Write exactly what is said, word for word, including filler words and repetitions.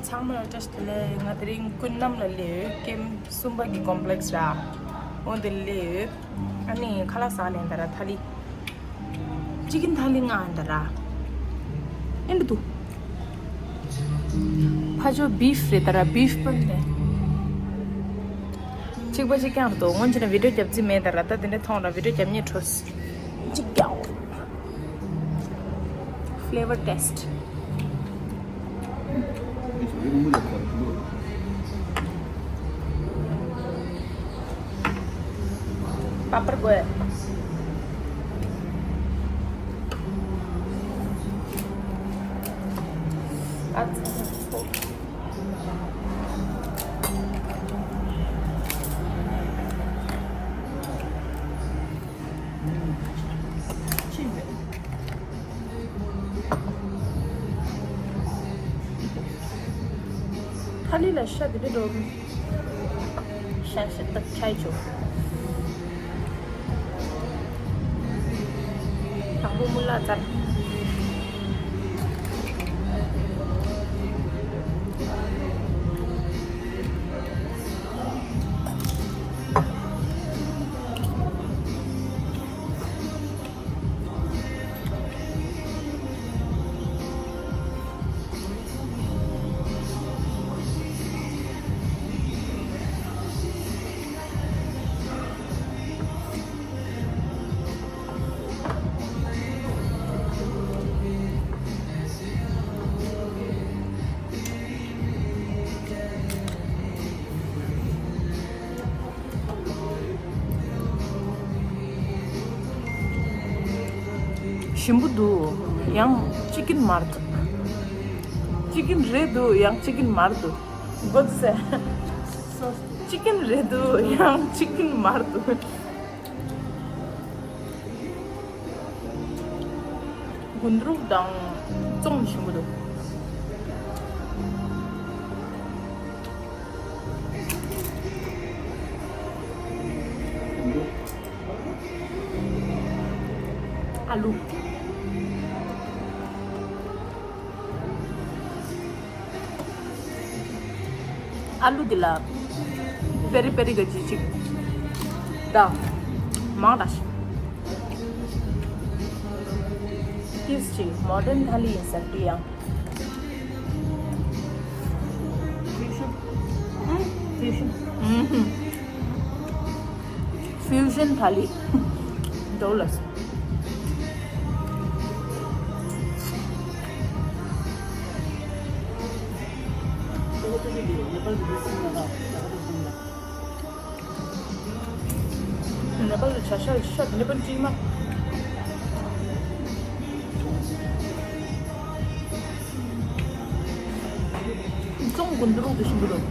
ཚང་མ་ལ་བཀྲ་ཤིས་བདེ་ལེགས། ང་དེ་རིང་ཀུན་ནམ་ལ་སླེབས་ཡོད། ཀེམ་གསུམ་པ་གི་ཀོམ་པི་ལེགས་སི་ར། འོ་འདི་སླེབས་ཡོད། ཨ་ནི་ཁ་ལག་ཟ་ལེན་ད་ར་ཐ་ལི། ཅི་ཀིན་ཐ་ལི་ང་ད་ར། ཨེ་འདི་འདུག་ཕ་ཇོ་བིཕ་རེད་ད་ར། བིཕ་པན་རེད། གཅིག་པ་གཅིག་རྐྱང་རེད་དོ། སྔོན་ཆད་ན་བི་ཌིའོ་རྒྱབ་རྩིས་མེད་ད་ར། ད་དེ་འདྲ་མཐོང་ར་བི་ཌིའོ་རྒྱབ་སྙིང་བྲོ། གཅིག་རྐྱང་། Flavor test. पापड़ को है। अच्छा। ཐ་ལི་ལ་ཤ་དེ་འདྲ་འགྲོ་གི། ཤ་ཤ་སྟག་ཆའི་ཆོ། དང་པོ་མུ་ལ་ཙར། ཞིམ་པོ་འདུག་ཡང་ཅི་ཀིན་མ་རེད། ཅི་ཀིན་རེད་འདུག་ཡང་ཅི་ཀིན་མ་རེད་འདུག་སྒོ་ཚེ། ཅི་ཀིན་རེད་འདུག་ཡང་ཅི་ཀིན་མ་རེད་འདུག་དགུན་འབྲུག་དང་བཙོང་ཞིམ་པོ་འདུག་ཨ་ལུ། ཨ་ལུ་འདི་ལ་པེ་རི་པེ་རི་ག་ཅི་ཅིག་ད་མང་ར་ཤི། ཏིས་ཅིག་མོ་ཌན་ཐ་ལི་ཡིན་ས་དེ་ཡང་། ཧུམ། ཕིའུ་ཞན་ཐ་ལི། ཌོ་ལ་སི། ནེ་པཱལ་གྱི་བྱ་ཤ་ཤ་ནེ་པཱལ་ཅིག་མ། ཙོང་དགུན་འབྲུག་ཏུ་ཞིམ་པོ་འདུག